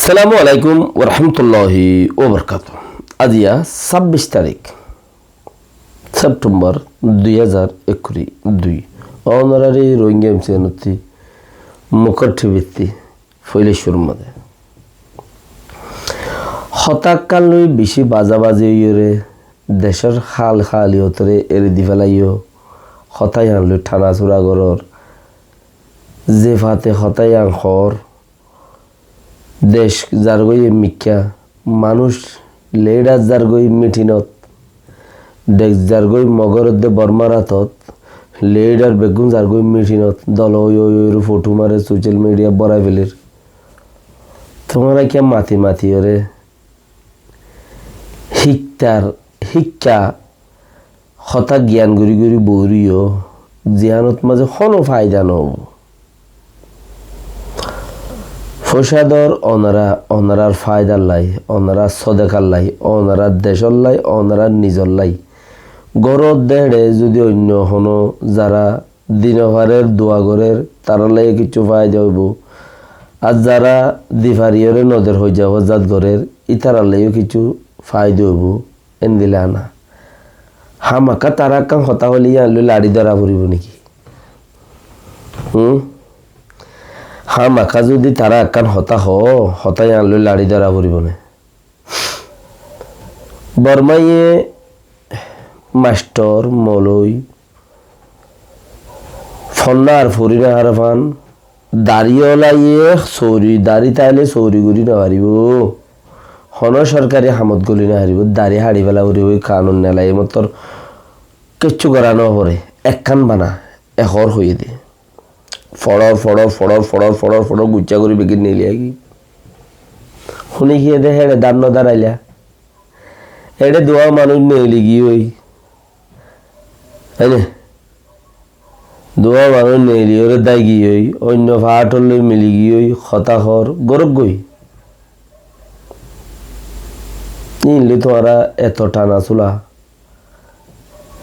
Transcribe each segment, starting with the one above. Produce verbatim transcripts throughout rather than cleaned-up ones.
Assalamu alaikum warahmatulláhi wabarakátuhu. Aziya sábbic tarík Septembar dui házar ekkuri dui. Ónorari Rohingya M C N ottí mukór thibittí foila cúrur mazé hotá ekkán loi bicí bazabazi óiyore, decór hál háliyotore eri di félaiyo, hotá yián loi thana-sura gorór, ze fate hotá yián hoór, dec zargói emikká, manúic, lidar zargói mithinot, dec zargói Mogór edde Bormár átot, lidar beggún zargói mithinot, dol ói ói ói fothú mare, social media bórai féler. Tuáñra kiyá mati mati óre híktar, híkka hotá giyan gorí gorí boóriyo, ziyánot mazé honó faida noóibo. Foicá dór onorá, onorár faidar lai, onorár sodekar lai, onorár decór lai, onorár nizor lai. Górot de héçe zudi oinno honó zara di nofarer, dua gorér, tarár laiyó kessú faida óibo. Ar zara di fariyóre noder hoijja hozzat gorér, ítarar laiyó kessú faida óibo. Endilla na. Hámaká tará ekkán hotá hoilé yián loi laçí dóra foribó néki? Hum? Hámaká zudi tará ekkán hotá hoó, hotá yián loi laçí dóra foribó né? Bormáye mastor, moloi, fonná ar fori no fare fán, dari olaye sóori, dari táile sóori gorí no faribó. Honó sorkari hamot goli no faribó, dari haçi féla foribó, kanun nelaye mottor kessú gora no fore, ekkán bana, ekor hoiyé de. Foçor, foçor, foçor, foçor, foçor, foçor, guccá gorí beggín neeli agi. Húni kiyé de héçe dam no daraila. Eçé duwa manúic neeli giyói. Aine? Duwa manúic neeli óre dái giyói, oinno faáthor loi mili giyói, hotá hoór, goróggoi. Ín loi tuáñra eto thana sula.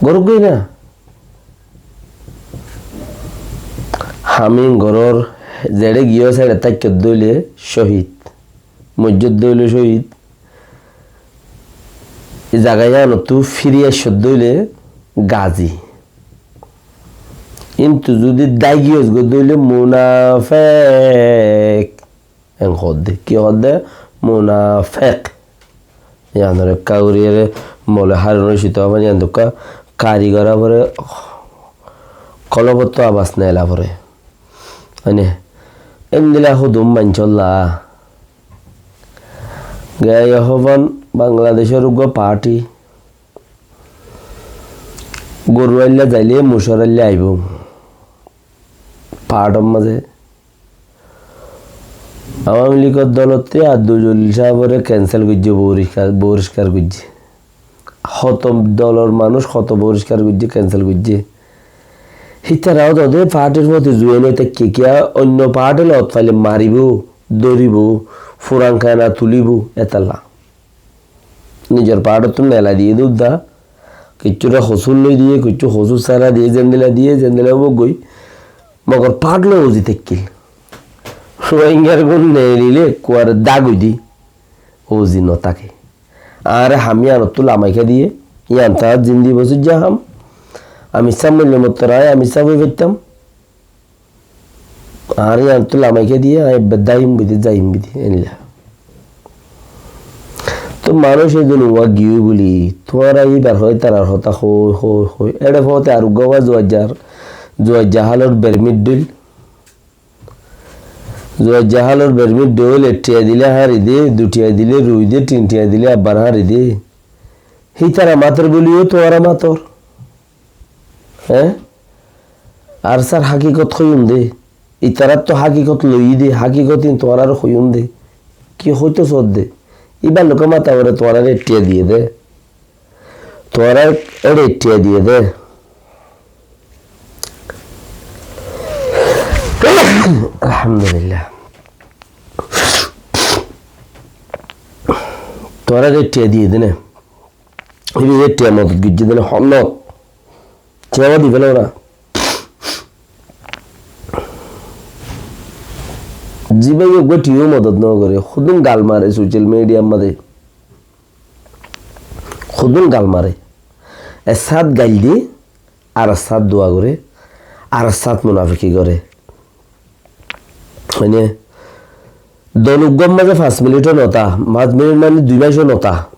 Goróggoi na. Hamin gorór zeçé giyó seçé táikko dóile cóhid. Moijjó dóile cóhid. E zaga yíanottú firi aiccó dóile gazi. Kintu zudi dái giyós goi dóile munafek. En hoódde, ki hoódde? Munafek. Yiánor ekká gorí ere mole hári no cito aban yián dukka kari gora fore, kolobottú abas nela fore. Mane, endilla hudum maincólla. Gaya hoban Bangladecór uggúa party. Goru ailla zaile, mucor ailla aibo. Party or mazé Awami Ligor dolotte Abdul Jalil sábore cancel goijjé, boriskar, boriskar goijjé. Hoto dolor manúic hoto boriskar goijjé, cancel goijjé. Hítara ó dode party r foti zuain ói táikke, kiyá oinno party loi ot faile maribo, dóribo, furan kena tulibo, etalla. Nizor party ottú nela diyé de udda, kessúre hosúr loi diyé, kessú hosúr sára diyé, zendilla diyé, zendilla óibo goi. Mogor party loi uzi táikkil. Rohingyar gún neelile kuare dag ói di uzi no táke. Añáre ham yíanottú lamaika diyé, yían tañár zindi bosóijja ham. Amir sáb moille mottor aññí Amir sáb ói faittám. Añáre yíanottú lamaika diyé, aññí ebbe daiyum bidi, zaiyum bidi, endilla. Tó manúic edún uwá giyói buli, tuáñra íbar hoi, tarar hotá hoi, hoi, hoi. Eçe fote ar uggúa uwá Zuaijjar, Zuaijja hálor bermit dhil. Zuaijja hálor bermit dhil, ek thiañ dile háñri de, dui thiañ dile rui de, tin thiañ dile abbar háñri de. Hítara mator buli yó tuáñra mator. Hé? Ar sar hákikot hoiyum de. Itarar tó hákikot loiyí de, hákikot in tuáñrare hoiyum de. Ki hoito sodde? Íbar loke mata gore tuáñrare ek thiañ diyé de. Tuáñrare ek thiañ diyé de. Alhamdulillah. Tuáñrare ek thiañ diyé de ne. Íba ek thiañ modot goijjé de ne, honnot. Thiañ di félo na. Zibáye uggwá thiyó modot no goré, hodún gal mare social media r mazé. Hodún gal mare. Ek sát gail dé, ar ek sát dua goré, ar ek sát munafiki goré. Mane, dol uggwár mazé fañs minit ó no tá, fañs minit mane dui mac ó no tá.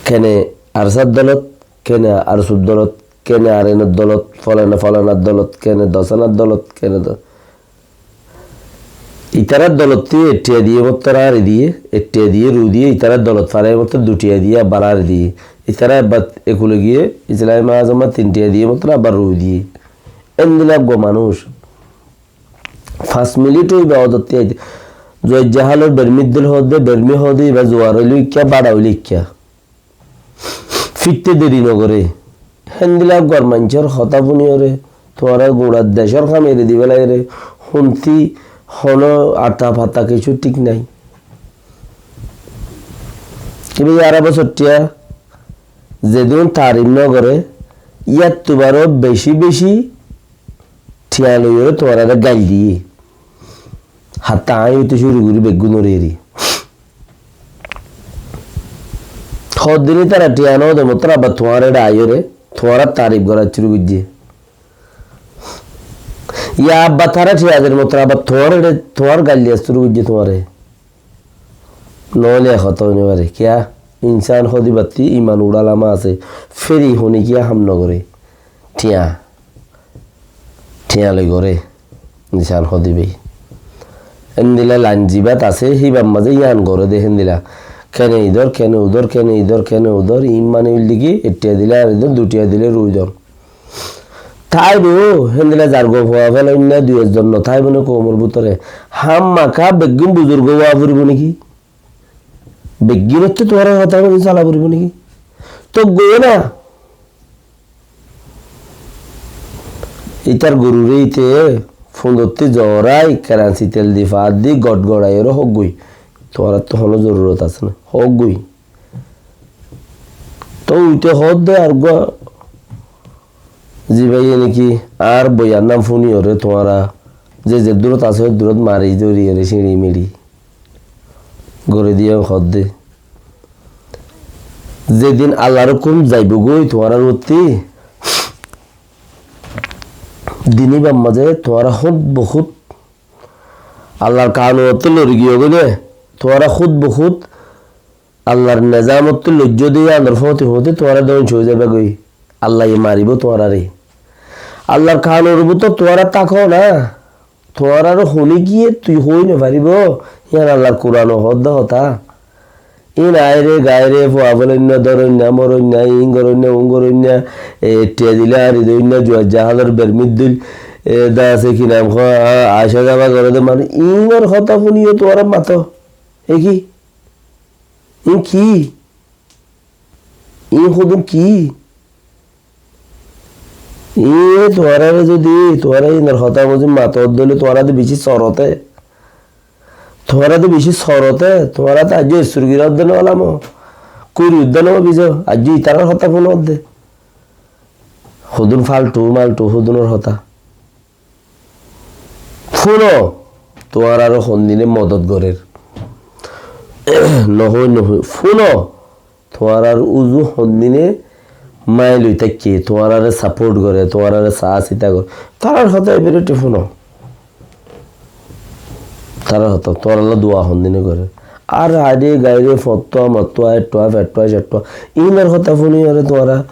Kene arsar dolot, kene arsur dolot, kene arenor dolot, folana folanar dolot, kene dosanar dolot, kene do-, itarar dolottú ek thiañ diyé mottor añáre diyé, ek thiañ diyé ru diyé, itarar dolot farai mottor du thiañ diyé abbar añáre diyé. Itara abbar ekule giyé Islami Mahaz ot tin thiañ diyé mottor abbar ru diyé. Endilla uggwá manúic. Fañs minit óiba odottí aite. Zuaijja hálor bermir dil hoódde, bermi hoódde, iba zuar óile ikká, bára óile ikká. Fitte deri nogoré. Héndilla uggwár maincór hotá fúniyoré, tuáñra guñçar decór ham eri dibálairé, húnti honó ata fata kessú thík nái. Iba yára bosór thiañ, zedún taarif nogoré, yáttu baró beci beci thiañ loiyóre tuáñráre gail diyé. Hatta aññí óite cúru gorí beggúnoré eri. Hoddin ítara thiañ no der mottor abbar tuáñr eçe aiyóre, tuáñrar taarif gorá cúru goijjé. Ya abbar tará thiañ der mottor abbar tuáñr eçe, tuáñr gail diya cúru goijjé tuáñre. Noóile e hotá ói no fare. Kiyá? Insán hódibattí iman uçálama asé. Feri honikiyá ham nogoré. Thiañ. Thiañ loi goré. Insán hódibai. Héndilla lain zibát asé, híbar mazé yían goré dé héndilla. Kene idór, kene udór, kene idór, kene udór. Iín mane óilde ki, ek thiañ dile ar idór, du thiañ dile ru idór. Táibo, héndilla zargua fua fela óinna dui ekzon no táibo né koumor bútore. Hámmaka beggún buzurgo ówa foribó néki? Beggúnottú tuáñrar hotá mani sola foribó néki? Tóu goiyó na. Ítar goruré íte fundottí zorai, keransi tel di faat di, gotgoraiyóre hók goi. Tuáñrattú honó zorurot asé né? Hók goi. Tóu uite hoódde ar uggwá zibáye néki añár boiyan nán fúniyoré tuáñra ze zeddúrot asó eddúrot mari dóriyoré siñçi miçi gorí diyé hoódde. Zedin Allar húkum zaibógoi tuáñrar uottí, din íbar mazé tuáñra húd bohút Allar kanunottú lori giyógoi dé, tuáñra húd bohút Allar nezamottú loijjó de yíanor fóti fóti tuáñra dóngco ói zaibagoi. Allaye maribó tuáñrare. Allar kanunor bútore tuáñra táko na. Tuáñrare honé giyé tui hoói nofaribó. Yían Allar Kurane hoódde hotá. Ín aire gaire fua felainna, dóroinna, moróinna, iín goróinna, uún goróinna, e, ettiya dile ari dóinna, juar jahalor bermir dil, e, da asé ki nam hoó, a, aisá zaba goré de manúic. Íinor hotá fúniyo tuáñra mató. E ki? Ín ki? Ín hodún ki? Ín tuáñrare zodi, tuáñra ínor hotá mozin mato dóile tuáñra de beci sorote. Tuáñra de beci sorote, tuáñra de aijjó esur gira udde no alamo. Kuri udde no bizo, aijjó itarar hotá fúno udde. Hodún faltu, maltu, hodúnor hotá. Fúno, tuáñrare hondine modot gorer. Nohoi, nohoi. Fúno, tuáñrar uzu hondine mail ói táikke, tuáñrare support gore, tuáñrare saá sita gore. Tarar hotá eberetti fúno. Tarar hotá, tuáñralla dua hondine gore. Ar aire gaire fottuwa, mottuwa, ettuwa, fettuwa, settuwa. Inor hotá fúniyore tuáñra,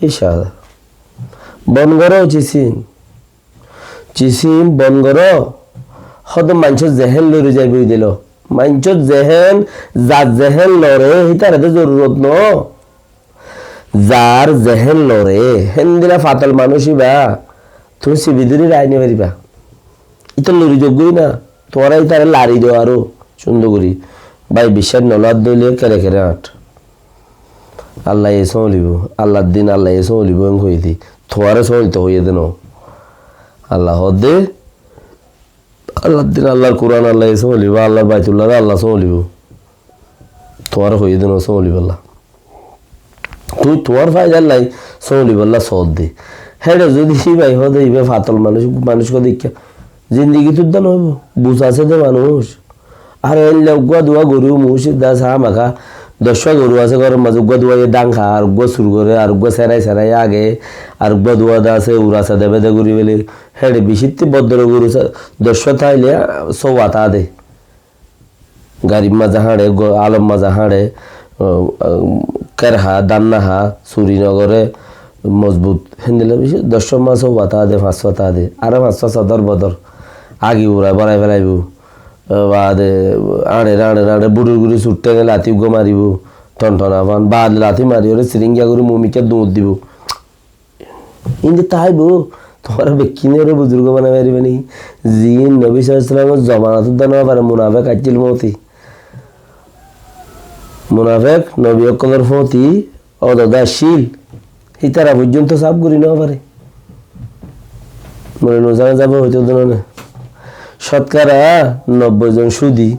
isha. Bon goró ucit sin. Cisim bon goró, hóde maincór zehen lori zaiboi dilo. Maincór zehen, zar zehen lore, hítare de zorurot no. Zar zehen lore, héndilla fatol manúic íba, tuñí sibi dóri raái no fariba. Íta lori zoggói na, tuáñra ítare lari do aró, cúndor gorí. Bái, biccác no lor dóile kere kere añt. Allaye sólibo, Allar din Allaye sólibo, en hoiyé de. Tuáñre sólito hoiyé de no. Alla hoó de, Allar din, Allar Kuran Allaye sólibo, Allar Baitulláre Alla sólibo. Tuáñre hoiyé de no sólibolla. Tui tuáñr faidar lai sólibolla sódde. Héçe zodi íba hoó de, íba fatol manúic, manúic hoó de ikká. Zindigit uddá no óibo. Bus asé de manúic. Ar eilla uggúa duwá goru mucík dá sá maká. Doccúa goru asé góror mazé, uggúa duwá ye dán há, ar uggúa sur goré, ar uggúa serai serai age, ar uggúa duwá dá asé ura sa debe de gori bele. Héçe bicítti boddor goru sa-, doccúa táile sówa tá de. Garir mazé háñçe, go-, alor mazé háñçe, o, o, kér há, dán no há, suri no goré, mozbut. Héndilla beci doccúa mazé sówa tá de, fañssúa tá de. Aró fañssúa sodor bodor. Agi urai borai félaibo. E, baade áñçer, áñçer, áñçer, buçur gori sutté ne lati uggúa maribo. Tontona fan. Baade lati mari óre siringa gori mumikká duñr dibo. Inde táibo, tuáñra bekkúnore buzurgo banai faribá né? Ziín Nobi sallallahu alaihi wasallamor zomanat uddá no fare, munafek accíl fóti. Munafek Nobi ókkolor fóti, ododa accíl. Hítara foijjonto sáf gori no fare. Mone nuzana zaibo hoito dóna ne. Cótkara nobboi zon cudi.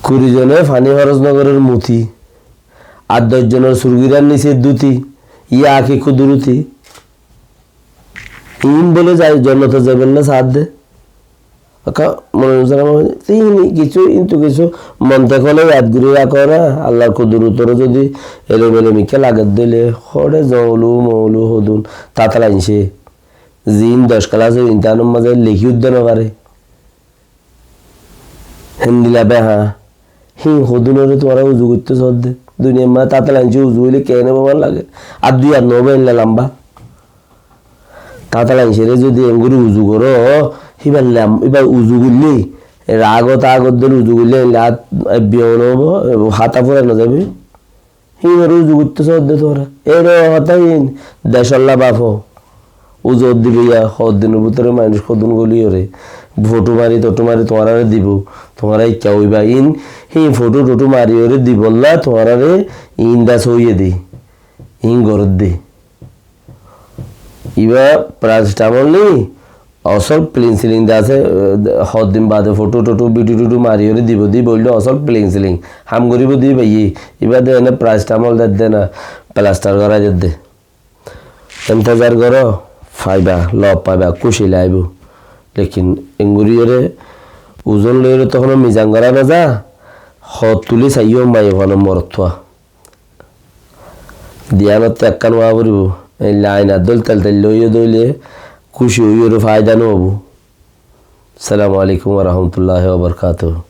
Kuri zone faní hóros no gorer muti. Ar doc zonor surgirar nise duti. Yá ki kuduruti. Iín bole zai-, jonnotot zaibolla saádde. Aka mone nuzar amar, iín kissú, iín to kissú montek óle yad gori rakó na. Allar kudurutoré zodi elem elem ikká lagedde óile, hóre zolu molu hodún tatalaince. Ziín doc kelas imtihanor mazé lekí uddá no fare. Héndilla beha. Hín hodúnore tuáñra uzu goittó sódde. Duniyar mazé tatalaince uzu óile keén óibo lage. Ar dui at no óibo héndilla lamba. Tatalainceré zodi engori uzu goró, híbar lam-, híbar uzu goille, ragot agot dóri uzu goille, héndilla at ebbiya no óibo, hata fura no zaibo. Híinore uzu goittó sódde tuáñra. Ere hotá híin, decolla bafo. Uzu dibo ya, hoddinor bútore manúic hodún goliyore. Foto mari, toto mari tuáñrare dibo. Tuáñra ikká óiba. Iín, híin foto toto mariyore dibolla tuáñrare iín dá sóiye de. Iín gorédde. Ibá paracetamol ni, osol penicillin de asé, eh, hoddin bade foto toto, video toto mariyore dibo, dibo óile osol penicillin. Ham goribo de ibá ye. Ibá de ene paracetamol dedde na, plaster gorai dedde. Entezar goró, faiba, lob faiba, kúci laibo. Lekin engoriyore, uzon loiyore tohono mizan gora no za, hot tuli saiyó maiyafuanor morotfua. Diyanotte ekkán ówa foribó. Ei lain ar dóil tel tel loiyó dóile kúci óiyore faida no óibo. Assalamu alaikum wa rahmatullahi wa barakatuhu.